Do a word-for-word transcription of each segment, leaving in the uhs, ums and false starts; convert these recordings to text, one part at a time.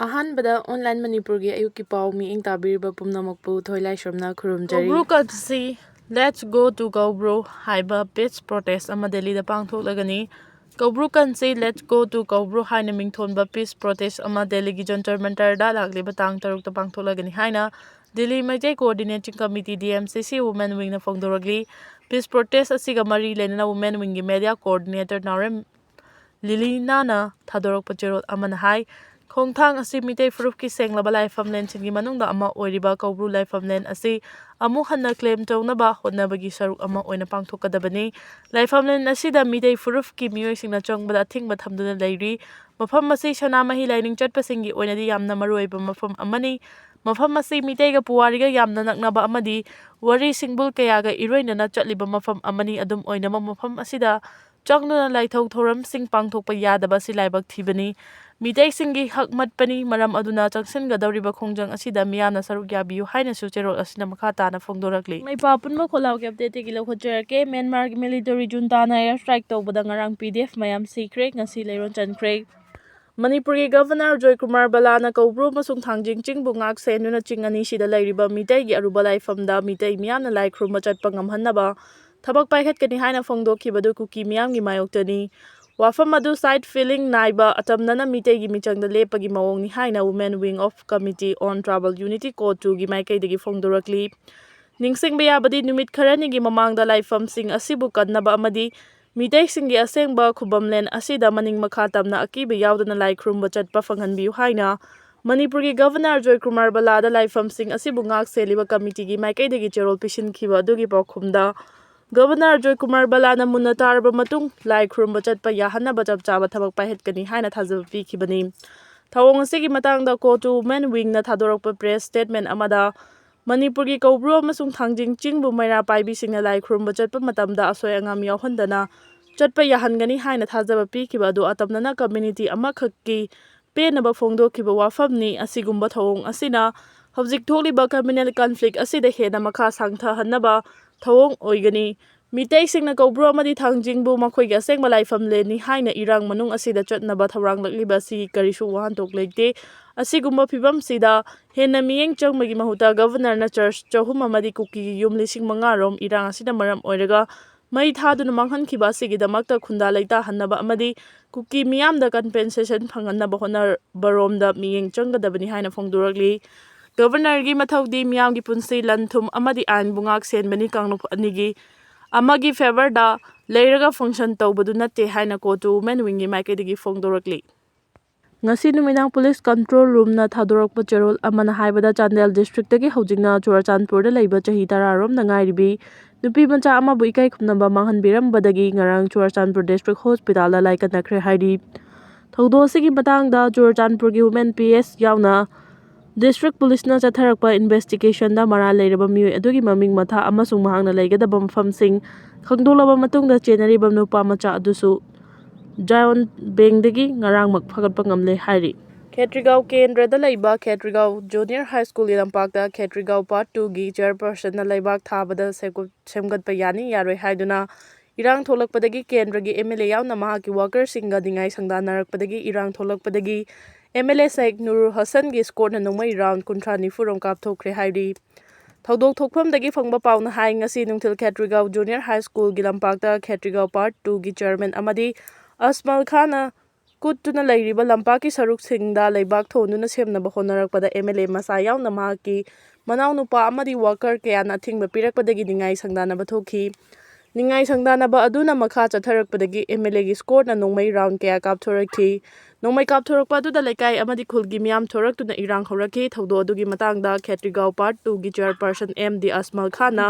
ꯑꯍꯥꯟꯕꯗ ꯑꯣꯟꯂꯥꯏꯟ ꯃꯅꯤꯄꯨꯔꯒꯤ ꯑꯌꯨꯛꯀꯤ ꯄꯥꯎ ꯃꯤꯠꯌꯦꯡ ꯇꯥꯕꯤꯔꯤꯕ ꯄꯨꯝꯅꯃꯛꯄꯨ ꯊꯣꯏ ꯂꯥꯏꯁ꯭ꯔꯝꯅ ꯈꯨꯔꯨꯝꯖꯔꯤ꯫ ꯀꯧꯕ꯭ꯔꯨ ꯀꯟꯁꯤ Let's Go to Kaubru ꯍꯥꯏꯕ peace protest ꯑꯃ ꯗꯦꯜꯂꯤꯗ ꯄꯥꯡꯊꯣꯛꯂꯒꯅꯤ꯫ ꯀꯧꯕ꯭ꯔꯨ ꯀꯟꯁꯤ Let's Go to Kaubru ꯍꯥꯏꯅ ꯃꯤꯡꯊꯣꯟꯕ peace protest ꯑꯃ ꯗꯦꯜꯂꯤꯒꯤ ꯖꯟꯇꯔ ꯃꯟꯇꯔꯗ ꯂꯥꯛꯂꯤꯕ ꯇꯥꯡ ꯇꯔꯨꯛꯇ ꯄꯥꯡꯊꯣꯛꯂꯒꯅꯤ ꯍꯥꯏꯅ Delhi Meitei Coordinating Committee, D M C C, Women Wingꯅ ꯐꯣꯡꯗꯣꯔꯛꯂꯤ꯫ Peace protest ꯑꯁꯤꯒ ꯃꯔꯤ ꯂꯩꯅꯅ Women Wingꯒꯤ media coordinator ꯅꯥꯎꯔꯦꯝ ꯂꯤꯂꯤꯅꯥꯅ ꯊꯥꯗꯣꯔꯛꯄ ꯆꯦꯔꯣꯜ ꯑꯃꯅ ꯍꯥꯏ, ꯈꯣꯡꯊꯥꯡ ꯑꯁꯤ ꯃꯤꯇꯩ ꯐꯨꯔꯨꯞꯀꯤ ꯁꯦꯡꯂꯕ ꯂꯥꯏꯐꯝꯂꯦꯟꯁꯤꯡꯒꯤ ꯃꯅꯨꯡꯗ ꯑꯃ ꯑꯣꯏꯔꯤꯕ ꯀꯧꯕ꯭ꯔꯨ ꯂꯥꯏꯐꯝꯂꯦꯟ ꯑꯁꯤ ꯑꯃꯨꯛ ꯍꯟꯅ claim ꯇꯧꯅꯕ ꯍꯣꯠꯅꯕꯒꯤ ꯁꯔꯨꯛ ꯑꯃ ꯑꯣꯏꯅ ꯄꯥꯡꯊꯣꯛꯀꯗꯕꯅꯤ꯫ ꯂꯥꯏꯐꯝꯂꯦꯟ ꯑꯁꯤꯗ ꯃꯤꯇꯩ ꯐꯨꯔꯨꯞꯀꯤ ꯃꯤꯑꯣꯏꯁꯤꯡꯅ ꯆꯪꯕꯗ ꯑꯊꯤꯡꯕ ꯊꯝꯗꯨꯅ ꯂꯩꯔꯤ꯫ ꯃꯐꯝ ꯑꯁꯤ ꯁꯅꯥꯃꯍꯤ ꯂꯥꯏꯅꯤꯡ ꯆꯠꯄꯁꯤꯡꯒꯤ ꯑꯣꯏꯅꯗꯤ ꯌꯥꯝꯅ ꯃꯔꯨꯑꯣꯏꯕ ꯃꯐꯝ ꯑꯃꯅꯤ꯫ ꯃꯐꯝ ꯑꯁꯤ ꯃꯤꯇꯩꯒ ꯄꯨꯋꯥꯔꯤꯒ ꯌꯥꯝꯅ ꯅꯛꯅꯕ ꯑꯃꯗꯤ ꯋꯥꯔꯤ ꯁꯤꯡꯕꯨꯜ ꯀꯌꯥꯒ ꯏꯔꯣꯏꯅꯅ ꯆꯠꯂꯤꯕ ꯃꯐꯝ ꯑꯃꯅꯤ꯫ ꯑꯗꯨꯝ ꯑꯣꯏꯅꯃꯛ, ꯃꯐꯝ ꯑꯁꯤꯗ ꯆꯪꯗꯨꯅ ꯂꯥꯏꯊꯧ ꯊꯧꯔꯝꯁꯤꯡ ꯄꯥꯡꯊꯣꯛꯄ ꯌꯥꯗꯕ ꯑꯁꯤ ꯂꯥꯏꯕꯛ ꯊꯤꯕꯅꯤ꯫ ꯃꯤꯇꯩꯁꯤꯡꯒꯤ ꯍꯛ ꯃꯠꯄꯅꯤ꯫ ꯃꯔꯝ ꯑꯗꯨꯅ ꯆꯪꯁꯤꯟꯒꯗꯧꯔꯤꯕ ꯈꯣꯡꯖꯪ ꯑꯁꯤꯗ ꯃꯤꯌꯥꯝꯅ ꯁꯔꯨꯛ ꯌꯥꯕꯤꯌꯨ ꯍꯥꯏꯅꯁꯨ ꯆꯦꯔꯣꯜ ꯑꯁꯤꯅ ꯃꯈꯥ ꯇꯥꯅ ꯐꯣꯡꯗꯣꯔꯛꯂꯤ꯫ ꯃꯩꯄꯥ ꯑꯄꯨꯟꯕ ꯈꯣꯜꯂꯥꯎꯒꯤ updateꯇꯒꯤ ꯂꯧꯈꯠꯆꯔꯛꯀꯦ꯫ ꯃ꯭ꯌꯥꯟꯃꯥꯔꯒꯤ military juntaꯅ air strike ꯇꯧꯕꯗ ꯉꯔꯥꯡ P D F ꯃꯌꯥꯝ ꯁꯤꯈ꯭ꯔꯦ, ꯉꯁꯤ ꯂꯩꯔꯣꯟ ꯆꯟꯈ꯭ꯔꯦ꯫ ꯃꯅꯤꯄꯨꯔꯒꯤ Governor ꯖꯣꯏꯀꯨꯃꯥꯔ ꯕꯂꯥꯅ ꯀꯧꯕ꯭ꯔꯨ ꯑꯃꯁꯨꯡ ꯊꯥꯡꯖꯤꯡ ꯆꯤꯡꯕꯨ ꯉꯥꯛ ꯁꯦꯟꯗꯨꯅ ꯆꯤꯡ ꯑꯅꯤꯁꯤꯗ ꯂꯩꯔꯤꯕ ꯃꯤꯇꯩꯒꯤ ꯑꯔꯨꯕ ꯂꯥꯏꯐꯝꯗ ꯃꯤꯇꯩ ꯃꯤꯌꯥꯝꯅ ꯂꯥꯏ ꯈꯨꯔꯨꯝꯕ ꯆꯠꯄ ꯉꯝꯍꯟꯅꯕ ꯊꯕꯛ ꯄꯥꯏꯈꯠꯀꯅꯤ ꯍꯥꯏꯅ ꯐꯣꯡꯗꯣꯛꯈꯤꯕꯗꯨ ꯀꯨꯀꯤ ꯃꯤꯌꯥꯝꯒꯤ ꯃꯥꯌꯣꯛꯇꯅꯤ꯫ ꯋꯥꯐꯝ ꯑꯗꯨ side filling ꯅꯥꯏꯕ, ꯑꯇꯝꯅꯅ ꯃꯤꯇꯩꯒꯤ ꯃꯤꯆꯪꯗ ꯂꯦꯞꯄꯒꯤ ꯃꯑꯣꯡꯅꯤ ꯍꯥꯏꯅ Women Wing of Committee on Tribal Unity, CoTUꯒꯤ ꯃꯥꯏꯀꯩꯗꯒꯤ ꯐꯣꯡꯗꯣꯔꯛꯂꯤ꯫ ꯅꯤꯡꯁꯤꯡꯕ ꯌꯥꯕꯗꯤ, ꯅꯨꯃꯤꯠ ꯈꯔꯅꯤꯒꯤ ꯃꯃꯥꯡꯗ ꯂꯥꯏꯐꯝꯁꯤꯡ ꯑꯁꯤꯕꯨ ꯀꯟꯅꯕ ꯑꯃꯗꯤ ꯃꯤꯇꯩꯁꯤꯡꯒꯤ ꯑꯁꯦꯡꯕ ꯈꯨꯕꯝꯂꯦꯟ ꯑꯁꯤꯗ ꯃꯅꯤꯡ ꯃꯈꯥ ꯇꯝꯅ ꯑꯀꯤꯕ ꯌꯥꯎꯗꯅ ꯂꯥꯏ ꯈꯨꯔꯨꯝꯕ ꯆꯠꯄ ꯐꯪꯍꯟꯕꯤꯌꯨ ꯍꯥꯏꯅ ꯃꯅꯤꯄꯨꯔꯒꯤ Governor ꯖꯣꯏꯀꯨꯃꯥꯔ ꯕꯂꯥꯗ ꯂꯥꯏꯐꯝꯁꯤꯡ ꯑꯁꯤꯕꯨ ꯉꯥꯛ ꯁꯦꯜꯂꯤꯕ committeeꯒꯤ ꯃꯥꯏꯀꯩꯗꯒꯤ ꯆꯦꯔꯣꯜ ꯄꯤꯁꯤꯟꯈꯤꯕ ꯑꯗꯨꯒꯤ ꯄꯥꯎꯈꯨꯝꯗ, Governor ꯖꯣꯏꯀꯨꯃꯥꯔ ꯕꯂꯥꯅ ꯃꯨꯟꯅ ꯇꯥꯔꯕ ꯃꯇꯨꯡ ꯂꯥꯏ ꯈꯨꯔꯨꯝꯕ ꯆꯠꯄ ꯌꯥꯍꯟꯅꯕ ꯆꯞ ꯆꯥꯕ ꯊꯕꯛ ꯄꯥꯏꯈꯠꯀꯅꯤ ꯍꯥꯏꯅ ꯊꯥꯖꯕ ꯄꯤꯈꯤꯕꯅꯤ꯫ ꯊꯧꯑꯣꯡ ꯑꯁꯤꯒꯤ ꯃꯇꯥꯡꯗ CoTU Women Wingꯅ ꯊꯥꯗꯣꯔꯛꯄ press statement ꯑꯃꯗ, ꯃꯅꯤꯄꯨꯔꯒꯤ ꯀꯧꯕ꯭ꯔꯨ ꯑꯃꯁꯨꯡ ꯊꯥꯡꯖꯤꯡ ꯆꯤꯡꯕꯨ ꯃꯩꯔꯥ ꯄꯥꯏꯕꯤꯁꯤꯡꯅ ꯂꯥꯏ ꯈꯨꯔꯨꯝꯕ ꯆꯠꯄ ꯃꯇꯝꯗ ꯑꯁꯣꯏ ꯑꯉꯥꯝ ꯌꯥꯎꯍꯟꯗꯅ ꯆꯠꯄ ꯌꯥꯍꯟꯒꯅꯤ ꯍꯥꯏꯅ ꯊꯥꯖꯕ ꯄꯤꯈꯤꯕ ꯑꯗꯨ ꯑꯇꯝꯅꯅ community ꯑꯃꯈꯛꯀꯤ ꯄꯦꯟꯅꯕ ꯐꯣꯡꯗꯣꯛꯈꯤꯕ ꯋꯥꯐꯝꯅꯤ꯫ ꯑꯁꯤꯒꯨꯝꯕ ꯊꯧꯑꯣꯡ ꯑꯁꯤꯅ ꯍꯧꯖꯤꯛ ꯊꯣꯛꯂꯤꯕ communal conflict ꯑꯁꯤꯗ ꯍꯦꯟꯅ ꯃꯈꯥ ꯁꯥꯡꯊꯍꯟꯅꯕ ꯊꯧꯑꯣꯡ ꯑꯣꯏꯒꯅꯤ꯫ ꯃꯤꯇꯩꯁꯤꯡꯅ ꯀꯧꯕ꯭ꯔꯨ ꯑꯃꯗꯤ ꯊꯥꯡꯖꯤꯡꯕꯨ ꯃꯈꯣꯏꯒꯤ ꯑꯁꯦꯡꯕ ꯂꯥꯏꯐꯝꯂꯦꯟꯅꯤ ꯍꯥꯏꯅ ꯏꯔꯥꯡ ꯃꯅꯨꯡ ꯑꯁꯤꯗ ꯆꯠꯅꯕ ꯊꯧꯔꯥꯡꯂꯛꯂꯤꯕ ꯑꯁꯤ ꯀꯔꯤꯁꯨ ꯋꯥꯍꯟꯊꯣꯛ ꯂꯩꯇꯦ꯫ ꯑꯁꯤꯒꯨꯝꯕ ꯐꯤꯕꯝꯁꯤꯗ ꯍꯦꯟꯅ ꯃꯤꯠꯌꯦꯡ ꯆꯪꯕꯒꯤ ꯃꯍꯨꯠꯇ ꯒꯕꯔꯅꯔꯅ ꯆꯔꯆ ꯆꯍꯨꯝ ꯑꯃꯗꯤ ꯀꯨꯀꯤꯒꯤ ꯌꯨꯝ ꯂꯤꯁꯤꯡ ꯃꯉꯥ ꯔꯣꯝ ꯏꯔꯥꯡ ꯑꯁꯤꯅ ꯃꯔꯝ ꯑꯣꯏꯔꯒ ꯃꯩ ꯊꯥꯗꯨꯅ ꯃꯥꯡꯍꯟꯈꯤꯕ ꯑꯁꯤꯒꯤꯗꯃꯛꯇ ꯈꯨꯟꯗꯥ ꯂꯩꯇꯥꯍꯟꯅꯕ ꯑꯃꯗꯤ ꯀꯨꯀꯤ ꯃꯤꯌꯥꯝꯗ ꯀꯝꯄꯦꯟꯁꯦꯁꯟ ꯐꯪꯍꯟꯅꯕ ꯍꯣꯠꯅꯕꯔꯣꯝꯗ ꯃꯤꯠꯌꯦꯡ ꯆꯪꯒꯗꯕꯅꯤ ꯍꯥꯏꯅ ꯐꯣꯡꯗꯣꯔꯛꯂꯤ꯫ ꯒꯕꯔꯅꯔꯒꯤ ꯃꯊꯧꯗꯤ ꯃꯤꯌꯥꯝꯒꯤ ꯄꯨꯟꯁꯤ, ꯂꯟ ꯊꯨꯝ ꯑꯃꯗꯤ ꯑꯥꯏꯟꯕꯨ ꯉꯥꯛ ꯁꯦꯟꯕꯅꯤ꯫ ꯀꯥꯡꯂꯨꯞ ꯑꯅꯤꯒꯤ ꯑꯃꯒꯤ ꯐꯦꯚꯔꯗ ꯂꯩꯔꯒ ꯐꯪꯁꯟ ꯇꯧꯕꯗꯨ ꯅꯠꯇꯦ ꯍꯥꯏꯅ ꯀꯣ ꯇꯨ ꯋꯨꯃꯦꯟ ꯋꯤꯡꯒꯤ ꯃꯥꯏꯀꯩꯗꯒꯤ ꯐꯣꯡꯗꯣꯔꯛꯂꯤ꯫ ꯉꯁꯤ ꯅꯨꯃꯤꯗꯥꯡ ꯄꯨꯂꯤꯁ ꯀꯟꯇ꯭ꯔꯣꯜ ꯔꯨꯝꯅ ꯊꯥꯗꯣꯔꯛꯄ ꯆꯦꯔꯣꯜ ꯑꯃꯅ ꯍꯥꯏꯕꯗ, ꯆꯥꯟꯗꯦꯜ ꯗꯤꯁꯇ꯭ꯔꯤꯛꯇꯒꯤ ꯍꯧꯖꯤꯛꯅ ꯆꯨꯔꯆꯥꯟꯄꯨꯔꯗ ꯂꯩꯕ ꯆꯍꯤ ꯇꯔꯥ ꯔꯣꯝꯗ ꯉꯥꯏꯔꯤꯕꯤ ꯅꯨꯄꯤ ꯃꯆꯥ ꯑꯃꯕꯨ ꯏꯀꯥꯏ ꯈꯨꯝꯅꯕ ꯃꯥꯡꯍꯟꯕꯤꯔꯝꯕꯗꯒꯤ ꯉꯔꯥꯡ ꯆꯨꯔꯆꯥꯟꯄꯨꯔ ꯗꯤꯁꯇ꯭ꯔꯤꯛ ꯍꯣꯁꯄꯤꯇꯥꯜꯗ ꯂꯥꯏꯀꯠꯅꯈ꯭ꯔꯦ ꯍꯥꯏꯔꯤ꯫ ꯊꯧꯗꯣꯛ ꯑꯁꯤꯒꯤ ꯃꯇꯥꯡꯗ ꯆꯨꯔꯆꯥꯟꯄꯨꯔꯒꯤ ꯋꯨꯃꯦꯟ ꯄꯤ ꯑꯦꯁ ꯌꯥꯎꯅ ꯗꯤꯁꯇ꯭ꯔꯤꯛ ꯄꯨꯂꯤꯁꯅ ꯆꯠꯊꯔꯛꯄ ꯏꯟꯚꯦꯁꯇꯤꯒꯦꯁꯟꯗ ꯃꯔꯥꯜ ꯂꯩꯔꯕ ꯃꯤꯑꯣꯏ ꯑꯗꯨꯒꯤ ꯃꯃꯤꯡ ꯃꯊꯥ ꯑꯃꯁꯨꯡ ꯃꯍꯥꯛꯅ ꯂꯩꯒꯗꯕ ꯃꯐꯝꯁꯤꯡ ꯈꯪꯗꯣꯛꯂꯕ ꯃꯇꯨꯡꯗ ꯆꯦꯟꯅꯔꯤꯕ ꯅꯨꯄꯥ ꯃꯆꯥ ꯑꯗꯨꯁꯨ ꯖꯥꯌꯣꯟ ꯕꯦꯡꯗꯒꯤ ꯉꯔꯥꯡꯃꯛ ꯐꯒꯠꯄ ꯉꯝꯂꯦ ꯍꯥꯏꯔꯤ꯫ ꯈꯦꯇ꯭ꯔꯤꯒꯥꯎ ꯀꯦꯟꯗ꯭ꯔꯗ ꯂꯩꯕ ꯈꯦꯇ꯭ꯔꯤꯒꯥꯎ ꯖꯨꯅꯤꯌꯔ ꯍꯥꯏ ꯁ꯭ꯀꯨꯜꯒꯤ ꯂꯝꯄꯥꯛꯇ ꯈꯦꯇ꯭ꯔꯤꯒꯥꯎ ꯄꯥꯔꯠ ꯇꯨꯒꯤ ꯆꯦꯌꯔꯄꯔꯁꯟꯅ ꯂꯩꯕꯥꯛ ꯊꯥꯕꯗ ꯁꯦꯝꯒꯠ-, ꯁꯦꯝꯒꯠꯄ ꯌꯥꯅꯤ ꯌꯥꯔꯣꯏ ꯍꯥꯏꯗꯨꯅ ꯏꯔꯥꯡ ꯊꯣꯛꯂꯛꯄꯗꯒꯤ ꯀꯦꯟꯗ꯭ꯔꯒꯤ ꯑꯦꯝ ꯑꯦꯜ ꯑꯦ ꯌꯥꯎꯅ ꯃꯍꯥꯛꯀꯤ ꯋꯥꯀꯔꯁꯤꯡꯒ ꯅꯤꯡꯉꯥꯏ ꯁꯪꯗꯥꯅꯔꯛꯄꯗꯒꯤ ꯏꯔꯥꯡ ꯊꯣꯛꯂꯛꯄꯗꯒꯤ ꯑꯦꯝ ꯑꯦꯜ ꯑꯦ ꯁꯦꯈ ꯅꯨꯔꯨꯔ ꯍꯁꯟꯒꯤ ꯁ꯭ꯀꯣꯔꯠꯅ ꯅꯣꯡꯃꯩ ꯔꯥꯎꯟ ꯀꯨꯟꯊ꯭ꯔꯥ ꯅꯤꯐꯨ ꯔꯣꯝ ꯀꯥꯞꯊꯣꯛꯈ꯭ꯔꯦ ꯍꯥꯏꯔꯤ꯫ ꯊꯧꯗꯣꯛ ꯊꯣꯛꯐꯝꯗꯒꯤ ꯐꯪꯕ ꯄꯥꯎꯅ ꯍꯥꯏ, ꯉꯁꯤ ꯅꯨꯡꯊꯤꯜ ꯈꯦꯇ꯭ꯔꯤꯒꯥꯎ ꯖꯨꯅꯤꯌꯔ ꯍꯥꯏ ꯁ꯭ꯀꯨꯜꯒꯤ ꯂꯝꯄꯥꯛꯇ ꯈꯦꯇ꯭ꯔꯤꯒꯥꯎ ꯄꯥꯔꯠ ꯇꯨꯒꯤ ꯆꯦꯌꯔꯃꯦꯟ ꯑꯃꯗꯤ ꯑꯁꯃꯜ ꯈꯥꯟꯅ ꯀꯨꯠꯇꯨꯅ ꯂꯩꯔꯤꯕ ꯂꯝꯄꯥꯛꯀꯤ ꯁꯔꯨꯛꯁꯤꯡꯗ ꯂꯩꯕꯥꯛ ꯊꯣꯟꯗꯨꯅ ꯁꯦꯝꯅꯕ ꯍꯣꯠꯅꯔꯛꯄꯗ ꯑꯦꯝ ꯑꯦꯜ ꯑꯦ ꯃꯁꯥ ꯌꯥꯎꯅ ꯃꯍꯥꯛꯀꯤ ꯃꯅꯥꯎꯅꯨꯄꯥ ꯑꯃꯗꯤ ꯋꯥꯀꯔ ꯀꯌꯥꯅ ꯑꯊꯤꯡꯕ ꯄꯤꯔꯛꯄꯗꯒꯤ ꯅꯤꯡꯉꯥꯏ ꯁꯪꯗꯥꯅꯕ ꯊꯣꯛꯈꯤ꯫ ꯅꯤꯡꯉꯥꯏ ꯁꯪꯗꯥꯅꯕ ꯑꯗꯨꯅ ꯃꯈꯥ ꯆꯠꯊꯔꯛꯄꯗꯒꯤ ꯑꯦꯝ ꯑꯦꯜ ꯑꯦꯒꯤ ꯁ꯭ꯀꯣꯔꯠꯅ ꯅꯣꯡꯃꯩ ꯔꯥꯎꯟ ꯀꯌꯥ ꯀꯥꯞꯊꯣꯔꯛꯈꯤ꯫ ꯅꯣꯡꯃꯩ ꯀꯥꯞꯊꯣꯔꯛꯄ ꯑꯗꯨꯗ ꯂꯩꯀꯥꯏ ꯑꯃꯗꯤ ꯈꯨꯜꯒꯤ ꯃꯤꯌꯥꯝ ꯊꯣꯔꯛꯇꯨꯅ ꯏꯔꯥꯡ ꯍꯧꯔꯛꯈꯤ꯫ ꯊꯧꯗꯣꯛ ꯑꯗꯨꯒꯤ ꯃꯇꯥꯡꯗ ꯈꯦꯇ꯭ꯔꯤꯒꯥꯎ ꯄꯥꯔꯠ ꯇꯨꯒꯤ ꯆꯦꯌꯔꯄꯔꯁꯟ ꯑꯦꯝ ꯗꯤ ꯑꯁꯃꯜ ꯈꯥꯟꯅ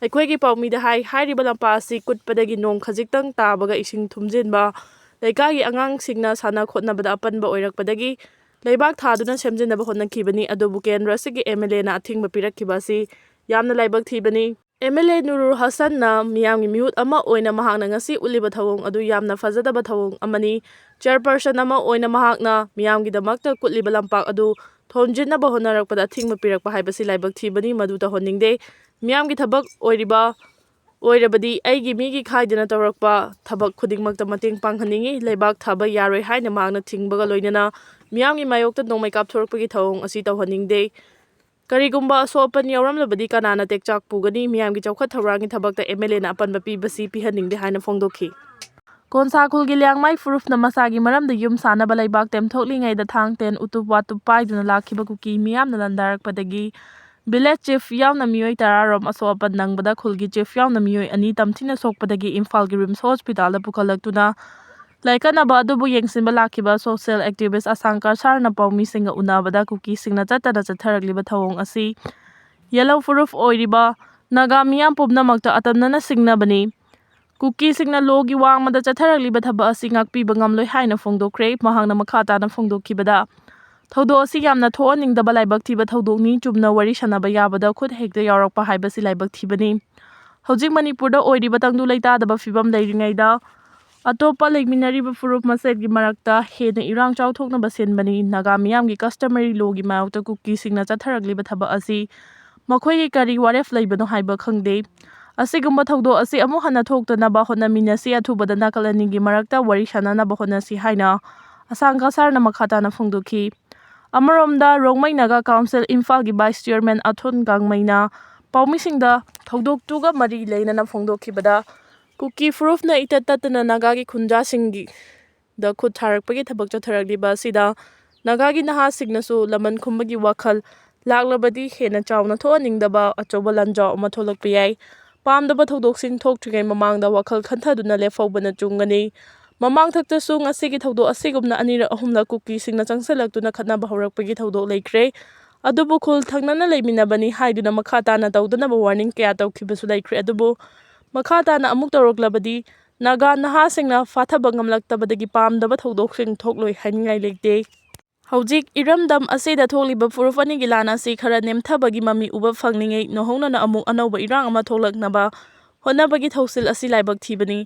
ꯑꯩꯈꯣꯏꯒꯤ ꯄꯥꯎꯃꯤꯗ ꯍꯥꯏ, ꯍꯥꯏꯔꯤꯕ ꯂꯝꯄꯥꯛ ꯑꯁꯤ ꯀꯨꯠꯄꯗꯒꯤ ꯅꯣꯡ ꯈꯖꯤꯛꯇꯪ ꯇꯥꯕꯒ ꯏꯁꯤꯡ ꯊꯨꯝꯖꯤꯟꯕ, ꯂꯩꯀꯥꯏꯒꯤ ꯑꯉꯥꯡꯁꯤꯡꯅ ꯁꯥꯟꯅ ꯈꯣꯠꯅꯕꯗ ꯑꯄꯟꯕ ꯑꯣꯏꯔꯛꯄꯗꯒꯤ ꯂꯩꯕꯥꯛ ꯊꯥꯗꯨꯅ ꯁꯦꯝꯖꯤꯟꯅꯕ ꯍꯣꯠꯅꯈꯤꯕꯅꯤ꯫ ꯑꯗꯨꯕꯨ ꯀꯦꯟꯗ꯭ꯔ ꯑꯁꯤꯒꯤ ꯑꯦꯝ ꯑꯦꯜ ꯑꯦꯅ ꯑꯊꯤꯡꯕ ꯄꯤꯔꯛꯈꯤꯕ ꯑꯁꯤ ꯌꯥꯝꯅ ꯂꯥꯏꯕꯛ ꯊꯤꯕꯅꯤ꯫ ꯑꯦꯝ ꯑꯦꯜ ꯑꯦ ꯅꯨꯔꯨꯔ ꯍꯁꯟꯅ ꯃꯤꯌꯥꯝꯒꯤ ꯃꯤꯍꯨꯠ ꯑꯃ ꯑꯣꯏꯅ ꯃꯍꯥꯛꯅ ꯉꯁꯤ ꯎꯠꯂꯤꯕ ꯊꯧꯑꯣꯡ ꯑꯗꯨ ꯌꯥꯝꯅ ꯐꯖꯗꯕ ꯊꯧꯑꯣꯡ ꯑꯃꯅꯤ꯫ ꯆꯦꯌꯔꯄꯔꯁꯟ ꯑꯃ ꯑꯣꯏꯅ ꯃꯍꯥꯛꯅ ꯃꯤꯌꯥꯝꯒꯤꯗꯃꯛꯇ ꯀꯨꯠꯂꯤꯕ ꯂꯝꯄꯥꯛ ꯑꯗꯨ ꯊꯣꯟꯖꯤꯟꯅꯕ ꯍꯣꯠꯅꯔꯛꯄꯗ ꯑꯊꯤꯡꯕ ꯄꯤꯔꯛꯄ ꯍꯥꯏꯕꯁꯤ ꯂꯥꯏꯕꯛ ꯊꯤꯕꯅꯤ꯫ ꯃꯗꯨ ꯇꯧꯍꯟꯅꯤꯡꯗꯦ꯫ ꯃꯤꯌꯥꯝꯒꯤ ꯊꯕꯛ ꯑꯣꯏꯔꯤꯕ ꯑꯣꯏꯔꯕꯗꯤ ꯑꯩꯒꯤ ꯃꯤꯒꯤ ꯈꯥꯏꯗꯅ ꯇꯧꯔꯛꯄ ꯊꯕꯛ ꯈꯨꯗꯤꯡꯃꯛꯇ ꯃꯇꯦꯡ ꯄꯥꯡꯍꯟꯅꯤꯡꯏ꯫ ꯂꯩꯕꯥꯛ ꯊꯥꯕ ꯌꯥꯔꯣꯏ ꯍꯥꯏꯅ ꯃꯍꯥꯛꯅ ꯊꯤꯡꯕꯒ ꯂꯣꯏꯅꯅ ꯃꯤꯌꯥꯝꯒꯤ ꯃꯥꯌꯣꯛꯇ ꯅꯣꯡꯃꯩ ꯀꯥꯞꯊꯣꯔꯛꯄꯒꯤ ꯊꯧꯑꯣꯡ ꯑꯁꯤ ꯇꯧꯍꯟꯅꯤꯡꯗꯦ꯫ ꯀꯔꯤꯒꯨꯝꯕ ꯑꯁꯣꯛ ꯑꯄꯟ ꯌꯥꯎꯔꯝꯂꯕꯗꯤ ꯀꯅꯥꯅ ꯇꯦꯛꯆꯥꯛ ꯄꯨꯒꯅꯤ? ꯃꯤꯌꯥꯝꯒꯤ ꯆꯥꯎꯈꯠ ꯊꯧꯔꯥꯡꯒꯤ ꯊꯕꯛꯇ ꯑꯦꯝ ꯑꯦꯜ ꯑꯦꯅ ꯑꯄꯟꯕ ꯄꯤꯕꯁꯤ ꯄꯤꯍꯟꯅꯤꯡꯗꯦ ꯍꯥꯏꯅ ꯐꯣꯡꯗꯣꯛꯈꯤ꯫ ꯀꯣꯟꯁꯥ ꯈꯨꯜꯒꯤ ꯂꯤꯌꯥꯡꯃꯥꯏ ꯐꯨꯔꯨꯞꯅ ꯃꯁꯥꯒꯤ ꯃꯔꯝꯗ ꯌꯨꯝ ꯁꯥꯅꯕ ꯂꯩꯕꯥꯛ ꯇꯦꯝꯊꯣꯛꯂꯤꯉꯩꯗ ꯊꯥꯡ ꯇꯦꯟ ꯎꯇꯨꯞ ꯋꯥꯇꯨꯞ ꯄꯥꯏꯗꯨꯅ ꯂꯥꯛꯈꯤꯕ ꯀꯨꯀꯤ ꯃꯤꯌꯥꯝꯅ ꯂꯥꯟꯗꯥꯔꯛꯄꯗꯒꯤ village chief ꯌꯥꯎꯅ ꯃꯤꯑꯣꯏ ꯇꯔꯥ ꯔꯣꯝ ꯑꯁꯣꯛ ꯑꯄꯟ ꯅꯪꯕꯗ ꯈꯨꯜꯒꯤ chief ꯌꯥꯎꯅ ꯃꯤꯑꯣꯏ ꯑꯅꯤ ꯇꯝꯊꯤꯅ ꯁꯣꯛꯄꯗꯒꯤ ꯏꯝꯐꯥꯜꯒꯤ ꯔꯤꯝꯁ ꯍꯣꯁꯄꯤꯇꯥꯜꯗ ꯄꯨꯈꯠꯂꯛꯇꯨꯅ ꯂꯥꯏꯀꯠꯅꯕ ꯑꯗꯨꯕꯨ ꯌꯦꯡꯁꯤꯟꯕ ꯂꯥꯛꯈꯤꯕ social activist ꯑꯁꯥꯡ ꯀꯁꯥꯔꯅ ꯄꯥꯎꯃꯤꯁꯤꯡꯒ ꯎꯅꯕꯗ ꯀꯨꯀꯤꯁꯤꯡꯅ ꯆꯠꯇꯅ ꯆꯠꯊꯔꯛꯂꯤꯕ ꯊꯧꯑꯣꯡ ꯑꯁꯤ ꯌꯦꯜꯂꯧ ꯐꯨꯔꯨꯞ ꯑꯣꯏꯔꯤꯕ ꯅꯥꯒꯥ ꯃꯤꯌꯥꯝ ꯄꯨꯝꯅꯃꯛꯇ ꯑꯇꯝꯅꯅ ꯁꯤꯡꯅꯕꯅꯤ꯫ ꯀꯨꯀꯤꯁꯤꯡꯅ ꯂꯣꯒꯤ ꯋꯥꯡꯃꯗ ꯆꯠꯊꯔꯛꯂꯤꯕ ꯊꯕꯛ ꯑꯁꯤ ꯉꯥꯛꯄꯤꯕ ꯉꯝꯂꯣꯏ ꯍꯥꯏꯅ ꯐꯣꯡꯗꯣꯛꯈ꯭ꯔꯦ꯫ ꯃꯍꯥꯛꯅ ꯃꯈꯥ ꯇꯥꯅ ꯐꯣꯡꯗꯣꯛꯈꯤꯕꯗ, ꯊꯧꯗꯣꯛ ꯑꯁꯤ ꯌꯥꯝꯅ ꯊꯣꯛꯍꯟꯅꯤꯡꯗꯕ ꯂꯥꯏꯕꯛ ꯊꯤꯕ ꯊꯧꯗꯣꯛꯅꯤ꯫ ꯆꯨꯝꯅ ꯋꯥꯔꯤ ꯁꯥꯟꯅꯕ ꯌꯥꯕꯗ ꯈꯨꯠ ꯍꯦꯛꯇ ꯌꯥꯎꯔꯛꯄ ꯍꯥꯏꯕꯁꯤ ꯂꯥꯏꯕꯛ ꯊꯤꯕꯅꯤ꯫ ꯍꯧꯖꯤꯛ ꯃꯅꯤꯄꯨꯔꯗ ꯑꯣꯏꯔꯤꯕ ꯇꯪꯗꯨ ꯂꯩꯇꯥꯗꯕ ꯐꯤꯕꯝ ꯂꯩꯔꯤꯉꯩꯗ ꯑꯇꯣꯞꯄ ꯂꯩꯃꯤꯟꯅꯔꯤꯕ ꯐꯨꯔꯨꯞ ꯃꯁꯦꯜꯒꯤ ꯃꯔꯛꯇ ꯍꯦꯟꯅ ꯏꯔꯥꯡ ꯆꯥꯎꯊꯣꯛꯅꯕ ꯁꯤꯟꯕꯅꯤ꯫ ꯅꯥꯒꯥ ꯃꯤꯌꯥꯝꯒꯤ customary lawꯒꯤ ꯃꯥꯌꯣꯛꯇ ꯀꯨꯀꯤꯁꯤꯡꯅ ꯆꯠꯊꯔꯛꯂꯤꯕ ꯊꯕꯛ ꯑꯁꯤ ꯃꯈꯣꯏꯒꯤ ꯀꯔꯤ ꯋꯥꯔꯦꯞ ꯂꯩꯕꯅꯣ ꯍꯥꯏꯕ ꯈꯪꯗꯦ꯫ ꯑꯁꯤꯒꯨꯝꯕ ꯊꯧꯗꯣꯛ ꯑꯁꯤ ꯑꯃꯨꯛ ꯍꯟꯅ ꯊꯣꯛꯇꯅꯕ ꯍꯣꯠꯅꯃꯤꯟꯅꯁꯤ꯫ ꯑꯊꯨꯕꯗ ꯅꯥꯀꯜ ꯑꯅꯤꯒꯤ ꯃꯔꯛꯇ ꯋꯥꯔꯤ ꯁꯥꯟꯅꯅꯕ ꯍꯣꯠꯅꯁꯤ ꯍꯥꯏꯅ ꯑꯁꯥꯡ ꯀꯁꯥꯔꯅ ꯃꯈꯥ ꯇꯥꯅ ꯐꯣꯡꯗꯣꯛꯈꯤ꯫ ꯑꯃꯔꯣꯝꯗ, ꯔꯣꯡꯃꯩ ꯅꯥꯒꯥ ꯀꯥꯎꯟꯁꯤꯜ ꯏꯝꯐꯥꯜꯒꯤ vice chairman ꯑꯊꯣꯟ ꯒꯥꯡꯃꯩꯅ ꯄꯥꯎꯃꯤꯁꯤꯡꯗ ꯊꯧꯗꯣꯛꯇꯨꯒ ꯃꯔꯤ ꯂꯩꯅꯅ ꯐꯣꯡꯗꯣꯛꯈꯤꯕꯗ, ꯀꯨꯀꯤ ꯐꯨꯔꯨꯞꯅ ꯏꯇꯠ ꯇꯠꯇꯅ ꯅꯥꯒꯥꯒꯤ ꯈꯨꯟꯖꯥꯁꯤꯡꯒꯤ ꯗ ꯈꯨꯠ ꯊꯥꯔꯛꯄꯒꯤ ꯊꯕꯛ ꯆꯠꯊꯔꯛꯂꯤꯕ ꯑꯁꯤꯗ ꯅꯥꯒꯥꯒꯤ ꯅꯍꯥꯁꯤꯡꯅꯁꯨ ꯂꯃꯟ ꯈꯨꯝꯕꯒꯤ ꯋꯥꯈꯜ ꯂꯥꯛꯂꯕꯗꯤ ꯍꯦꯟꯅ ꯆꯥꯎꯅ ꯊꯣꯛꯍꯟꯅꯤꯡꯗꯕ ꯑꯆꯧꯕ ꯂꯥꯟꯖꯥꯎ ꯑꯃ ꯊꯣꯛꯂꯛꯄ ꯌꯥꯏ꯫ ꯄꯥꯝꯗꯕ ꯊꯧꯗꯣꯛꯁꯤꯡ ꯊꯣꯛꯇ꯭ꯔꯤꯉꯩ ꯃꯃꯥꯡꯗ ꯋꯥꯈꯜ ꯈꯟꯊꯗꯨꯅ ꯂꯦꯞꯍꯧꯕꯅ ꯆꯨꯝꯒꯅꯤ꯫ ꯃꯃꯥꯡꯊꯛꯇꯁꯨ ꯉꯁꯤꯒꯤ ꯊꯧꯗꯣꯛ ꯑꯁꯤꯒꯨꯝꯅ ꯑꯅꯤꯔꯛ ꯑꯍꯨꯝꯂꯛ ꯀꯨꯀꯤꯁꯤꯡꯅ ꯆꯪꯁꯤꯜꯂꯛꯇꯨꯅ ꯈꯠꯅꯕ ꯍꯧꯔꯛꯄꯒꯤ ꯊꯧꯗꯣꯛ ꯂꯩꯈ꯭ꯔꯦ꯫ ꯑꯗꯨꯕꯨ ꯈꯨꯜ ꯊꯪꯅꯅ ꯂꯩꯃꯤꯟꯅꯕꯅꯤ ꯍꯥꯏꯗꯨꯅ ꯃꯈꯥ ꯇꯥꯅ ꯇꯧꯗꯅꯕ warning ꯀꯌꯥ ꯇꯧꯈꯤꯕꯁꯨ ꯂꯩꯈ꯭ꯔꯦ꯫ ꯑꯗꯨꯕꯨ ꯃꯈꯥ ꯇꯥꯅ ꯑꯃꯨꯛ ꯇꯧꯔꯛꯂꯕꯗꯤ ꯅꯥꯒꯥ ꯅꯍꯥꯁꯤꯡꯅ ꯐꯥꯊꯕ ꯉꯝꯂꯛꯇꯕꯗꯒꯤ ꯄꯥꯝꯗꯕ ꯊꯧꯗꯣꯛꯁꯤꯡ ꯊꯣꯛꯂꯣꯏ ꯍꯥꯏꯅꯤꯡꯉꯥꯏ ꯂꯩꯇꯦ꯫ ꯍꯧꯖꯤꯛ ꯏꯔꯝꯗꯝ ꯑꯁꯤꯗ ꯊꯣꯛꯂꯤꯕ ꯐꯨꯔꯨꯞ ꯑꯅꯤꯒꯤ ꯂꯥꯟ ꯑꯁꯤ ꯈꯔ ꯅꯦꯝꯊꯕꯒꯤ ꯃꯃꯤ ꯎꯕ ꯐꯪꯂꯤꯉꯩ, ꯅꯧꯍꯧꯅꯅ ꯑꯃꯨꯛ ꯑꯅꯧꯕ ꯏꯔꯥꯡ ꯑꯃ ꯊꯣꯛꯂꯛꯅꯕ ꯍꯣꯠꯅꯕꯒꯤ ꯊꯧꯁꯤꯜ ꯑꯁꯤ ꯂꯥꯏꯕꯛ ꯊꯤꯕꯅꯤ꯫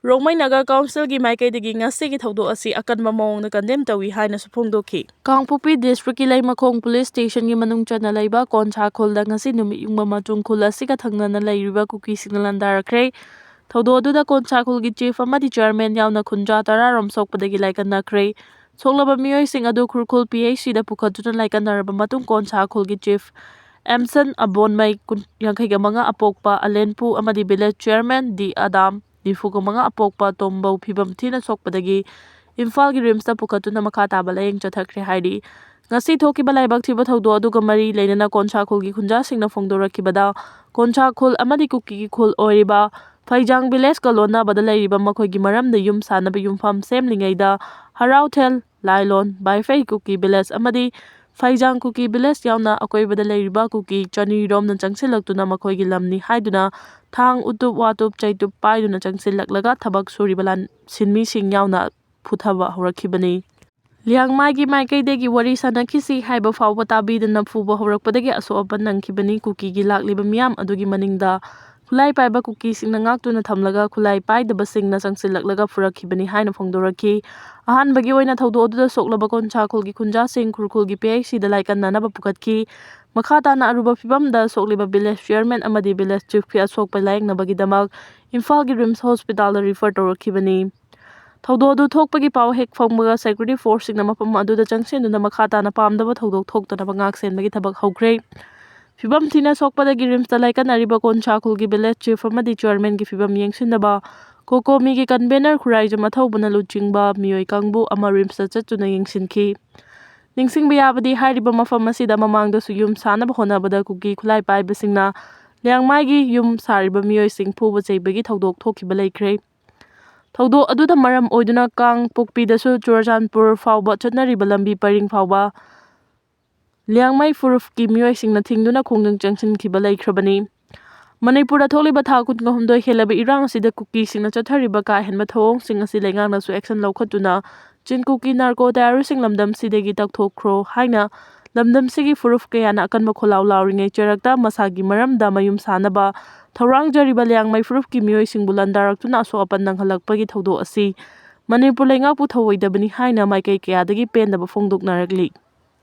ꯔꯣꯡꯃꯩ ꯅꯥꯒꯥ ꯀꯥꯎꯟꯁꯤꯜꯒꯤ ꯃꯥꯏꯀꯩꯗꯒꯤ ꯉꯁꯤꯒꯤ ꯊꯧꯗꯣꯛ ꯑꯁꯤ ꯑꯀꯟꯕ ꯃꯑꯣꯡꯗ ꯀꯟꯗꯦꯝ ꯇꯧꯏ ꯍꯥꯏꯅꯁꯨ ꯐꯣꯡꯗꯣꯛꯈꯤ꯫ ꯀꯥꯡꯄꯣꯛꯄꯤ ꯗꯤꯁꯇ꯭ꯔꯤꯛꯀꯤ ꯂꯩꯃꯈꯣꯡ ꯄꯨꯂꯤꯁ ꯁ꯭ꯇꯦꯁꯟꯒꯤ ꯃꯅꯨꯡ ꯆꯟꯅ ꯂꯩꯕ ꯀꯣꯟꯁꯥ ꯈꯨꯜꯗ ꯉꯁꯤ ꯅꯨꯃꯤꯠ ꯌꯨꯡꯕ ꯃꯇꯨꯡ ꯈꯨꯜ ꯑꯁꯤꯒ ꯊꯪꯅꯅ ꯂꯩꯔꯤꯕ ꯀꯨꯀꯤꯁꯤꯡꯅ ꯂꯥꯟꯗꯥꯔꯛꯈ꯭ꯔꯦ꯫ ꯊꯧꯗꯣꯛ ꯑꯗꯨꯗ ꯀꯣꯟꯁꯥ ꯈꯨꯜꯒꯤ ꯆꯤꯐ ꯑꯃꯗꯤ ꯆꯤꯌꯔꯃꯦꯟ ꯌꯥꯎꯅ ꯈꯨꯟꯖꯥ ꯇꯔꯥꯔꯣꯝ ꯁꯣꯛꯄꯗꯒꯤ ꯂꯥꯏꯀꯠꯅꯈ꯭ꯔꯦ꯫ ꯁꯣꯛꯂꯕ ꯃꯤꯑꯣꯏꯁꯤꯡ ꯑꯗꯨ ꯈꯨꯔꯈꯨꯜ ꯄꯤ ꯑꯩꯆ ꯁꯤꯗ ꯄꯨꯈꯠꯇꯨꯅ ꯂꯥꯏꯀꯠꯅꯔꯕ ꯃꯇꯨꯡ ꯀꯣꯟꯁꯥ ꯈꯨꯜꯒꯤ ꯆꯤꯐ ꯑꯦꯝꯁꯟ ꯑꯕꯣꯟꯃꯩ ꯀꯨꯟ-, ꯌꯥꯡꯈꯩꯒ ꯃꯉꯥ ꯑꯄꯣꯛꯄ ꯑꯂꯦꯟꯄꯨ ꯑꯃꯗꯤ ꯚꯤꯂꯦꯖ ꯆꯤꯌꯔꯃꯦꯟ ꯗꯤ ꯑꯗꯥꯝ ꯅꯤꯐꯨꯒ ꯃꯉꯥ ꯑꯄꯣꯛꯄ ꯇꯣꯝꯕꯧ ꯐꯤꯕꯝ ꯊꯤꯅ ꯁꯣꯛꯄꯗꯒꯤ ꯏꯝꯐꯥꯜꯒꯤ ꯔꯤꯝꯁꯇ ꯄꯨꯈꯠꯇꯨꯅ ꯃꯈꯥ ꯇꯥꯕ ꯂꯥꯌꯦꯡ ꯆꯠꯊꯈ꯭ꯔꯦ ꯍꯥꯏꯔꯤ꯫ ꯉꯁꯤ ꯊꯣꯛꯈꯤꯕ ꯂꯥꯏꯕꯛ ꯊꯤꯕ ꯊꯧꯗꯣꯛ ꯑꯗꯨꯒ ꯃꯔꯤ ꯂꯩꯅꯅ ꯀꯣꯟꯁꯥ ꯈꯨꯜꯒꯤ ꯈꯨꯟꯖꯥꯁꯤꯡꯅ ꯐꯣꯡꯗꯣꯔꯛꯈꯤꯕꯗ, ꯀꯣꯟꯁꯥ ꯈꯨꯜ ꯑꯃꯗꯤ ꯀꯨꯀꯤꯒꯤ ꯈꯨꯜ ꯑꯣꯏꯔꯤꯕ ꯐꯩꯖꯥꯡ ꯚꯤꯂꯦꯖꯀ ꯂꯣꯟꯅꯕꯗ ꯂꯩꯔꯤꯕ ꯃꯈꯣꯏꯒꯤ ꯃꯔꯝꯗ ꯌꯨꯝ ꯁꯥꯅꯕ ꯌꯨꯝꯐꯝ ꯁꯦꯝꯂꯤꯉꯩꯗ ꯍꯔꯥꯎꯊꯦꯜ, ꯂꯥꯏꯂꯣꯟ, ꯕꯥꯏꯐꯩ ꯀꯨꯀꯤ ꯚꯤꯂꯦꯖ ꯑꯃꯗꯤ ꯐꯩꯖꯥꯡ ꯀꯨꯀꯤ ꯚꯤꯂꯦꯖ ꯌꯥꯎꯅ ꯑꯀꯣꯏꯕꯗ ꯂꯩꯔꯤꯕ ꯀꯨꯀꯤ ꯆꯅꯤꯔꯣꯝꯅ ꯆꯪꯁꯤꯜꯂꯛꯇꯨꯅ ꯃꯈꯣꯏꯒꯤ ꯂꯝꯅꯤ ꯍꯥꯏꯗꯨꯅ ꯊꯥꯡ, ꯎꯇꯨꯞ, ꯋꯥꯇꯨꯞ, ꯆꯩꯇꯨꯞ ꯄꯥꯏꯗꯨꯅ ꯆꯪꯁꯤꯜꯂꯛꯂꯒ ꯊꯕꯛ ꯁꯨꯔꯤꯕ ꯂꯥꯟ-, ꯁꯤꯟꯃꯤꯁꯤꯡ ꯌꯥꯎꯅ ꯐꯨꯊꯕ ꯍꯧꯔꯛꯈꯤꯕꯅꯤ꯫ ꯂꯤꯌꯥꯡꯃꯥꯏꯒꯤ ꯃꯥꯏꯀꯩꯗꯒꯤ ꯋꯥꯔꯤ ꯁꯥꯟꯅꯈꯤꯁꯤ ꯍꯥꯏꯕ ꯐꯥꯎꯕ ꯇꯥꯕꯤꯗꯅ ꯐꯨꯕ ꯍꯧꯔꯛꯄꯗꯒꯤ ꯑꯁꯣꯛ ꯑꯄꯟ ꯅꯪꯈꯤꯕꯅꯤ꯫ ꯀꯨꯀꯤꯒꯤ ꯂꯥꯛꯂꯤꯕ ꯃꯤꯌꯥꯝ ꯑꯗꯨꯒꯤ ꯃꯅꯤꯡꯗ ꯈꯨꯠꯂꯥꯏ ꯄꯥꯏꯕ ꯀꯨꯀꯤꯁꯤꯡꯅ ꯉꯥꯛꯇꯨꯅ ꯊꯝꯂꯒ ꯈꯨꯠꯂꯥꯏ ꯄꯥꯏꯗꯕꯁꯤꯡꯅ ꯆꯪꯁꯤꯜꯂꯛꯂꯒ ꯐꯨꯔꯛꯈꯤꯕꯅꯤ ꯍꯥꯏꯅ ꯐꯣꯡꯗꯣꯔꯛꯈꯤ꯫ ꯑꯍꯥꯟꯕꯒꯤ ꯑꯣꯏꯅ ꯊꯧꯗꯣꯛ ꯑꯗꯨꯗ ꯁꯣꯛꯂꯕ ꯀꯣꯟꯁꯥ ꯈꯨꯜꯒꯤ ꯈꯨꯟꯖꯥꯁꯤꯡ ꯈꯨꯔꯈꯨꯜꯒꯤ ꯄꯤ ꯑꯩꯆ ꯁꯤꯗ ꯂꯥꯏꯀꯠꯅꯅꯕ ꯄꯨꯈꯠꯈꯤ꯫ ꯃꯈꯥ ꯇꯥꯅ ꯑꯔꯨꯕ ꯐꯤꯕꯝꯗ ꯁꯣꯛꯂꯤꯕ ꯚꯤꯂꯦꯖ ꯆꯤꯌꯔꯃꯦꯟ ꯑꯃꯗꯤ ꯚꯤꯂꯦꯖ ꯆꯤꯐꯀꯤ ꯑꯁꯣꯛꯄ ꯂꯥꯌꯦꯡꯅꯕꯒꯤꯗꯃꯛ ꯏꯝꯐꯥꯜꯒꯤ ꯔꯤꯝꯁ ꯍꯣꯁꯄꯤꯇꯥꯜꯗ ꯔꯤꯐꯔ ꯇꯧꯔꯛꯈꯤꯕꯅꯤ꯫ ꯊꯧꯗꯣꯛ ꯑꯗꯨ ꯊꯣꯛꯄꯒꯤ ꯄꯥꯎ ꯍꯦꯛ ꯐꯪꯕꯒ ꯁꯦꯀ꯭ꯌꯨꯔꯤꯇꯤ ꯐꯣꯔꯁꯁꯤꯡꯅ ꯃꯐꯝ ꯑꯗꯨꯗ ꯆꯪꯁꯤꯟꯗꯨꯅ ꯃꯈꯥ ꯇꯥꯅ ꯄꯥꯝꯗꯕ ꯊꯧꯗꯣꯛ ꯊꯣꯛꯇꯅꯕ ꯉꯥꯛꯁꯦꯟꯕꯒꯤ ꯊꯕꯛ ꯍꯧꯈ꯭ꯔꯦ꯫ ꯐꯤꯕꯝ ꯊꯤꯅ ꯁꯣꯛꯄꯗꯒꯤ ꯔꯤꯝꯁꯇ ꯂꯥꯏꯀꯠꯅꯔꯤꯕ ꯀꯣꯟꯁꯥ ꯈꯨꯜꯒꯤ ꯚꯤꯂꯦꯖ ꯆꯤꯐ ꯑꯃꯗꯤ ꯆꯤꯌꯔꯃꯦꯟꯒꯤ ꯐꯤꯕꯝ ꯌꯦꯡꯁꯤꯟꯅꯕ ꯀꯣꯀꯣꯃꯤꯒꯤ ꯀꯟꯚꯦꯅꯔ ꯈꯨꯔꯥꯏꯖꯝ ꯑꯊꯧꯕꯅ ꯂꯨꯆꯤꯡꯕ ꯃꯤꯑꯣꯏ ꯀꯥꯡꯕꯨ ꯑꯃ ꯔꯤꯝꯁꯇ ꯆꯠꯇꯨꯅ ꯌꯦꯡꯁꯤꯟꯈꯤ꯫ ꯅꯤꯡꯁꯤꯡꯕ ꯌꯥꯕꯗꯤ ꯍꯥꯏꯔꯤꯕ ꯃꯐꯝ ꯑꯁꯤꯗ ꯃꯃꯥꯡꯗꯁꯨ ꯌꯨꯝ ꯁꯥꯅꯕ ꯍꯣꯠꯅꯕꯗ ꯀꯨꯀꯤ ꯈꯨꯠꯂꯥꯏ ꯄꯥꯏꯕꯁꯤꯡꯅ ꯂꯤꯌꯥꯡꯃꯥꯏꯒꯤ ꯌꯨꯝ ꯁꯥꯔꯤꯕ ꯃꯤꯑꯣꯏꯁꯤꯡ ꯐꯨꯕ ꯆꯩꯕꯒꯤ ꯊꯧꯗꯣꯛ ꯊꯣꯛꯈꯤꯕ ꯂꯩꯈ꯭ꯔꯦ꯫ ꯊꯧꯗꯣꯛ ꯑꯗꯨꯗ ꯃꯔꯝ ꯑꯣꯏꯗꯨꯅ ꯀꯥꯡꯄꯣꯛꯄꯤꯗꯁꯨ ꯆꯨꯔꯆꯥꯟꯄꯨꯔ ꯐꯥꯎꯕ ꯆꯠꯅꯔꯤꯕ ꯂꯝꯕꯤ ꯄꯔꯤꯡ ꯐꯥꯎꯕ ꯂꯤꯌꯥꯡꯃꯩ ꯐꯨꯔꯨꯞꯀꯤ ꯃꯤꯑꯣꯏꯁꯤꯡꯅ ꯊꯤꯡꯗꯨꯅ ꯈꯣꯡꯖꯪ ꯆꯪꯁꯤꯟꯈꯤꯕ ꯂꯩꯈ꯭ꯔꯕꯅꯤ꯫ ꯃꯅꯤꯄꯨꯔꯗ ꯊꯣꯛꯂꯤꯕ ꯊꯥ ꯀꯨꯟꯒ ꯍꯨꯝꯗꯣꯏ ꯍꯦꯜꯂꯕ ꯏꯔꯥꯡ ꯑꯁꯤꯗ ꯀꯨꯀꯤꯁꯤꯡꯅ ꯆꯠꯊꯔꯤꯕ ꯀꯥ ꯍꯦꯟꯕ ꯊꯧꯑꯣꯡꯁꯤꯡ ꯑꯁꯤ ꯂꯩꯉꯥꯛꯅꯁꯨ ꯑꯦꯛꯁꯟ ꯂꯧꯈꯠꯇꯨꯅ ꯆꯤꯟ ꯀꯨꯀꯤ ꯅꯥꯔꯀꯣ ꯇꯌꯥꯔꯤꯁꯤꯡ ꯂꯝꯗꯝꯁꯤꯗꯒꯤ ꯇꯛꯊꯣꯛꯈ꯭ꯔꯣ ꯍꯥꯏꯅ ꯂꯝꯗꯝꯁꯤꯒꯤ ꯐꯨꯔꯨꯞ ꯀꯌꯥꯅ ꯑꯀꯟꯕ ꯈꯣꯜꯂꯥꯎ ꯂꯥꯎꯔꯤꯉꯩ ꯆꯔꯛꯇ ꯃꯁꯥꯒꯤ ꯃꯔꯝꯗ ꯃꯌꯨꯝ ꯁꯥꯅꯕ ꯊꯧꯔꯥꯡꯖꯔꯤꯕ ꯂꯤꯌꯥꯡꯃꯩ ꯐꯨꯔꯨꯞꯀꯤ ꯃꯤꯑꯣꯏꯁꯤꯡꯕꯨ ꯂꯥꯟꯗꯥꯔꯛꯇꯨꯅ ꯑꯁꯣꯛ ꯑꯄꯟ ꯅꯪꯍꯜꯂꯛꯄꯒꯤ ꯊꯧꯗꯣꯛ ꯑꯁꯤ ꯃꯅꯤꯄꯨꯔ ꯂꯩꯉꯥꯛꯄꯨ ꯊꯧꯑꯣꯏꯗꯕꯅꯤ ꯍꯥꯏꯅ ꯃꯥꯏꯀꯩ ꯀꯌꯥꯗꯒꯤ ꯄꯦꯟꯗꯕ ꯐꯣꯡꯗꯣꯛꯅꯔꯛꯂꯤ꯫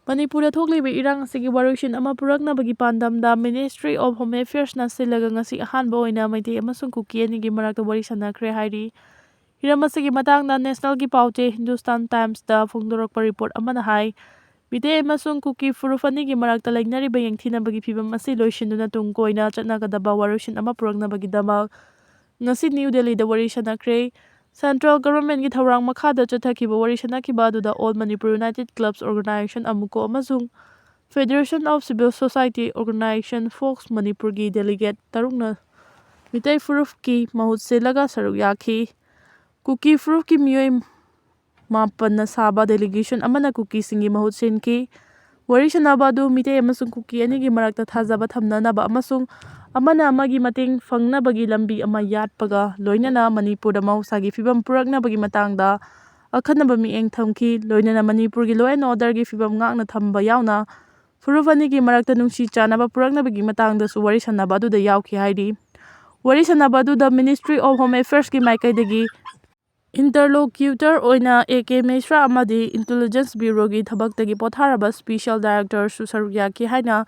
ꯃꯅꯤꯄꯨꯔꯗ ꯊꯣꯛꯂꯤꯕ ꯏꯔꯥꯡ ꯑꯁꯤꯒꯤ ꯋꯥꯔꯣꯏꯁꯤꯟ ꯑꯃ ꯄꯨꯔꯛꯅꯕꯒꯤ ꯄꯥꯟꯗꯝꯗ Ministry of Home Affairsꯅ ꯁꯤꯜꯂꯒ ꯉꯁꯤ ꯑꯍꯥꯟꯕ ꯑꯣꯏꯅ ꯃꯩꯇꯩ ꯑꯃꯁꯨꯡ ꯀꯨꯀꯤ ꯑꯅꯤꯒꯤ ꯃꯔꯛꯇ ꯋꯥꯔꯤ ꯁꯥꯟꯅꯈ꯭ꯔꯦ ꯍꯥꯏꯔꯤ꯫ ꯍꯤꯔꯝ ꯑꯁꯤꯒꯤ ꯃꯇꯥꯡꯗ Nationalꯒꯤ ꯄꯥꯎꯆꯦ Hindustan Timesꯇ ꯐꯣꯡꯗꯣꯔꯛꯄ report ꯑꯃꯅ ꯍꯥꯏ, ꯃꯤꯇꯩ ꯑꯃꯁꯨꯡ ꯀꯨꯀꯤ ꯐꯨꯔꯨꯞ ꯑꯅꯤꯒꯤ ꯃꯔꯛꯇ ꯂꯩꯅꯔꯤꯕ ꯌꯦꯡꯊꯤꯅꯕꯒꯤ ꯐꯤꯕꯝ ꯑꯁꯤ ꯂꯣꯏꯁꯤꯟꯗꯨꯅ ꯇꯨꯡ ꯀꯣꯏꯅ ꯆꯠꯅꯒꯗꯕ ꯋꯥꯔꯣꯏꯁꯤꯟ ꯑꯃ ꯄꯨꯔꯛꯅꯕꯒꯤꯗꯃꯛ ꯉꯁꯤ ꯅ꯭ꯌꯨ ꯗꯦꯜꯂꯤꯗ ꯋꯥꯔꯤ ꯁꯥꯟꯅꯈ꯭ꯔꯦ꯫ Central Governmentꯀꯤ ꯊꯧꯔꯥꯡ ꯃꯈꯥꯗ ꯆꯠꯊꯈꯤꯕ ꯋꯥꯔꯤ ꯁꯥꯟꯅꯈꯤꯕ ꯑꯗꯨꯗ All Manipur United Clubs Organization, ꯑꯃꯨꯀꯣ, ꯑꯃꯁꯨꯡ Federation of Civil Society Organization, fox, ꯃꯅꯤꯄꯨꯔꯒꯤ delegate ꯇꯔꯨꯛꯅ ꯃꯤꯇꯩ ꯐꯨꯔꯨꯞꯀꯤ ꯃꯍꯨꯠ ꯁꯤꯜꯂꯒ ꯁꯔꯨꯛ ꯌꯥꯈꯤ꯫ ꯀꯨꯀꯤ ꯐꯨꯔꯨꯞꯀꯤ ꯃꯤꯑꯣꯏ ꯃꯥꯄꯟꯅ ꯁꯥꯕ delegation ꯑꯃꯅ ꯀꯨꯀꯤꯁꯤꯡꯒꯤ ꯃꯍꯨꯠ ꯁꯤꯟꯈꯤ꯫ ꯋꯥꯔꯤ ꯁꯥꯟꯅꯕ ꯑꯗꯨ ꯃꯤꯇꯩ ꯑꯃꯁꯨꯡ ꯀꯨꯀꯤ ꯑꯅꯤꯒꯤ ꯃꯔꯛꯇ ꯊꯥꯖꯕ ꯊꯝꯅꯅꯕ ꯑꯃꯁꯨꯡ ꯑꯃꯅ ꯑꯃꯒꯤ ꯃꯇꯦꯡ ꯐꯪꯅꯕꯒꯤ ꯂꯝꯕꯤ ꯑꯃ ꯌꯥꯠꯄꯒ ꯂꯣꯏꯅꯅ ꯃꯅꯤꯄꯨꯔꯗ ꯃꯍꯧꯁꯥꯒꯤ ꯐꯤꯕꯝ ꯄꯨꯔꯛꯅꯕꯒꯤ ꯃꯇꯥꯡꯗ ꯑꯈꯟꯅꯕ ꯃꯤꯠꯌꯦꯡ ꯊꯝꯈꯤ꯫ ꯂꯣꯏꯅꯅ ꯃꯅꯤꯄꯨꯔꯒꯤ law and orderꯒꯤ ꯐꯤꯕꯝ ꯉꯥꯛꯅ ꯊꯝꯕ ꯌꯥꯎꯅ ꯐꯨꯔꯨꯞ ꯑꯅꯤꯒꯤ ꯃꯔꯛꯇ ꯅꯨꯡꯁꯤ ꯆꯥꯟꯅꯕ ꯄꯨꯔꯛꯅꯕꯒꯤ ꯃꯇꯥꯡꯗꯁꯨ ꯋꯥꯔꯤ ꯁꯥꯟꯅꯕ ꯑꯗꯨꯗ ꯌꯥꯎꯈꯤ ꯍꯥꯏꯔꯤ꯫ ꯋꯥꯔꯤ ꯁꯥꯟꯅꯕ ꯑꯗꯨꯗ Ministry of Home Affairsꯀꯤ ꯃꯥꯏꯀꯩꯗꯒꯤ interlocutor ꯑꯣꯏꯅ A K ꯃꯤꯁ꯭ꯔꯥ ꯑꯃꯗꯤ Intelligence Bureauꯒꯤ ꯊꯕꯛꯇꯒꯤ ꯄꯣꯊꯥꯔꯕ special directorꯁꯨ ꯁꯔꯨꯛ ꯌꯥꯈꯤ ꯍꯥꯏꯅ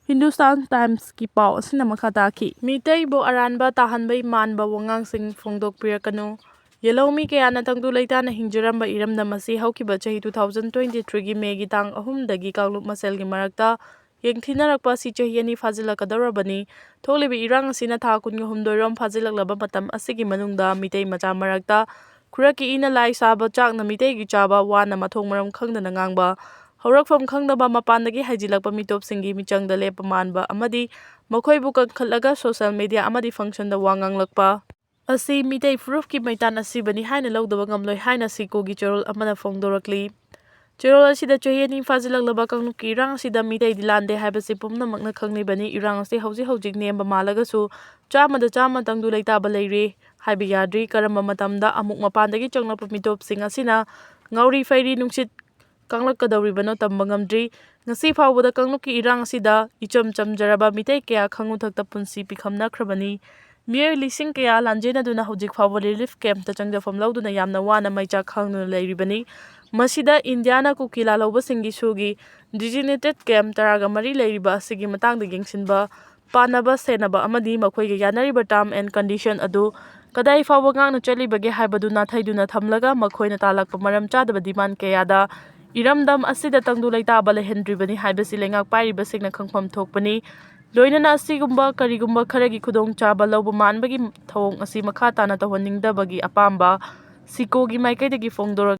Hindustan Timesꯀꯤ ꯄꯥꯎ ꯑꯁꯤꯅ ꯃꯈꯥ ꯇꯥꯈꯤ꯫ ꯃꯤꯇꯩꯕꯨ ꯑꯔꯥꯟꯕ ꯇꯥꯍꯟꯕꯩ ꯃꯥꯟꯕ ꯋꯥꯉꯥꯡꯁꯤꯡ ꯐꯣꯡꯗꯣꯛꯄꯤꯔꯛꯀꯅꯨ꯫ ꯌꯦꯜꯍꯧꯃꯤ ꯀꯌꯥꯅ ꯇꯪꯗꯨ ꯂꯩꯇꯥꯅ ꯍꯤꯡꯖꯔꯝꯕ ꯏꯔꯝꯗꯝ ꯑꯁꯤ ꯍꯧꯈꯤꯕ ꯆꯍꯤ two thousand twenty threeꯒꯤ Mayꯒꯤ ꯇꯥꯡ ꯑꯍꯨꯝꯗꯒꯤ ꯀꯥꯡꯂꯨꯞ ꯃꯁꯦꯜꯒꯤ ꯃꯔꯛꯇ ꯌꯦꯡꯊꯤꯅꯔꯛꯄ ꯑꯁꯤ ꯆꯍꯤ ꯑꯅꯤ ꯐꯥꯖꯤꯜꯂꯛꯀꯗꯧꯔꯕꯅꯤ꯫ ꯊꯣꯛꯂꯤꯕ ꯏꯔꯥꯡ ꯑꯁꯤꯅ ꯊꯥ ꯀꯨꯟꯒ ꯍꯨꯝꯗꯣꯏ ꯔꯣꯝ ꯐꯥꯖꯤꯜꯂꯛꯂꯕ ꯃꯇꯝ ꯑꯁꯤꯒꯤ ꯃꯅꯨꯡꯗ ꯃꯤꯇꯩ ꯃꯆꯥ ꯃꯔꯛꯇ ꯈꯨꯔꯛꯀꯤ ꯏꯅ ꯂꯥꯏ ꯁꯥꯕ, ꯆꯥꯛꯅ ꯃꯤꯇꯩꯒꯤ ꯆꯥꯕ, ꯋꯥꯅ ꯃꯊꯣꯡ ꯃꯔꯝ ꯈꯪꯗꯅ ꯉꯥꯡꯕ, ꯍꯧꯔꯛꯐꯝ ꯈꯪꯗꯕ ꯃꯄꯥꯟꯗꯒꯤ ꯍꯩꯖꯤꯜꯂꯛꯄ ꯃꯤꯇꯣꯞꯁꯤꯡꯒꯤ ꯃꯤꯆꯪꯗ ꯂꯦꯞꯄ ꯃꯥꯟꯕ ꯑꯃꯗꯤ ꯃꯈꯣꯏꯕꯨ ꯀꯟꯈꯠꯂꯒ social media ꯑꯃꯗꯤ functionꯗ ꯋꯥ ꯉꯥꯡꯂꯛꯄ ꯑꯁꯤ ꯃꯤꯇꯩ ꯐꯨꯔꯨꯞꯀꯤ ꯃꯩꯇꯥꯟ ꯑꯁꯤꯕꯅꯤ ꯍꯥꯏꯅ ꯂꯧꯗꯕ ꯉꯝꯂꯣꯏ ꯍꯥꯏꯅ ꯁꯤꯀꯣꯒꯤ ꯆꯦꯔꯣꯜ ꯑꯃꯅ ꯐꯣꯡꯗꯣꯔꯛꯂꯤ꯫ ꯆꯦꯔꯣꯜ ꯑꯁꯤꯗ ꯆꯍꯤ ꯑꯅꯤ ꯐꯥꯖꯤꯜꯂꯛꯂꯕ ꯀꯥꯡꯂꯨꯞꯀꯤ ꯏꯔꯥꯡ ꯑꯁꯤꯗ ꯃꯤꯇꯩꯗꯤ ꯂꯥꯟꯗꯦ ꯍꯥꯏꯕꯁꯤ ꯄꯨꯝꯅꯃꯛꯅ ꯈꯪꯂꯤꯕꯅꯤ꯫ ꯏꯔꯥꯡ ꯑꯁꯤ ꯍꯧꯖꯤꯛ ꯍꯧꯖꯤꯛ ꯅꯦꯝꯕ ꯃꯥꯜꯂꯒꯁꯨ ꯆꯥꯝꯃꯗ ꯆꯥꯝꯃ ꯇꯪꯗꯨ ꯂꯩꯇꯥꯕ ꯂꯩꯔꯦ ꯍꯥꯏꯕ ꯌꯥꯗ꯭ꯔꯤ꯫ ꯀꯔꯝꯕ ꯃꯇꯝꯗ ꯑꯃꯨꯛ ꯃꯄꯥꯟꯗꯒꯤ ꯆꯪꯂꯛꯄ ꯃꯤꯇꯣꯞꯁꯤꯡ ꯑꯁꯤꯅ ꯉꯥꯎꯔꯤ ꯐꯩꯔꯤ ꯅꯨꯡꯁꯤꯠ ꯀꯪꯂꯛꯀꯗꯧꯔꯤꯕꯅꯣ ꯇꯝꯕ ꯉꯝꯗ꯭ꯔꯤ꯫ ꯉꯁꯤ ꯐꯥꯎꯕꯗ ꯀꯥꯡꯂꯨꯞꯀꯤ ꯏꯔꯥꯡ ꯑꯁꯤꯗ ꯏꯆꯝ ꯆꯝꯖꯔꯕ ꯃꯤꯇꯩ ꯀꯌꯥ ꯈꯪꯉꯨꯊꯛꯇ ꯄꯨꯟꯁꯤ ꯄꯤꯈꯝꯅꯈ꯭ꯔꯕꯅꯤ꯫ ꯃꯤꯑꯣꯏ ꯂꯤꯁꯤꯡ ꯀꯌꯥ ꯂꯥꯟꯖꯦꯟꯅꯗꯨꯅ ꯍꯧꯖꯤꯛ ꯐꯥꯎꯕ relief campꯇ ꯆꯪꯖꯐꯝ ꯂꯧꯗꯨꯅ ꯌꯥꯝꯅ ꯋꯥꯅ ꯃꯩꯆꯥꯛ ꯈꯥꯡꯗꯨꯅ ꯂꯩꯔꯤꯕꯅꯤ꯫ ꯃꯁꯤꯗ ꯏꯟꯗꯤꯌꯥꯅ ꯀꯨꯀꯤ ꯂꯥꯜꯍꯧꯕꯁꯤꯡꯒꯤ ꯁꯨꯒꯤ designated camp ꯇꯔꯥꯒ ꯃꯔꯤ ꯂꯩꯔꯤꯕ ꯑꯁꯤꯒꯤ ꯃꯇꯥꯡꯗ ꯌꯦꯡꯁꯤꯟꯕ, ꯄꯥꯟꯅꯕ, ꯁꯦꯟꯅꯕ ꯑꯃꯗꯤ ꯃꯈꯣꯏꯒ ꯌꯥꯅꯔꯤꯕ term and condition ꯑꯗꯨ ꯀꯗꯥꯏ ꯐꯥꯎꯕ ꯉꯥꯛꯅ ꯆꯠꯂꯤꯕꯒꯦ ꯍꯥꯏꯕꯗꯨ ꯅꯥꯊꯩꯗꯨꯅ ꯊꯝꯂꯒ ꯃꯈꯣꯏꯅ ꯇꯥꯜꯂꯛꯄ ꯃꯔꯝ ꯆꯥꯗꯕ demand ꯀꯌꯥꯗ ꯏꯔꯝꯗꯝ ꯑꯁꯤꯗ ꯇꯪꯗꯨ ꯂꯩꯇꯥꯕ ꯂꯩꯍꯟꯗ꯭ꯔꯤꯕꯅꯤ ꯍꯥꯏꯕꯁꯤ ꯂꯩꯉꯥꯛ ꯄꯥꯏꯔꯤꯕꯁꯤꯡꯅ ꯈꯪꯐꯝ ꯊꯣꯛꯄꯅꯤ꯫ ꯂꯣꯏꯅꯅ ꯑꯁꯤꯒꯨꯝꯕ ꯀꯔꯤꯒꯨꯝꯕ ꯈꯔꯒꯤ ꯈꯨꯗꯣꯡꯆꯥꯕ ꯂꯧꯕ ꯃꯥꯟꯕꯒꯤ ꯊꯧꯑꯣꯡ ꯑꯁꯤ ꯃꯈꯥ ꯇꯥꯅ ꯇꯧꯍꯟꯅꯤꯡꯗꯕꯒꯤ ꯑꯄꯥꯝꯕ ꯁꯤꯀꯣꯒꯤ ꯃꯥꯏꯀꯩꯗꯒꯤ ꯐꯣꯡꯗꯣꯔꯛ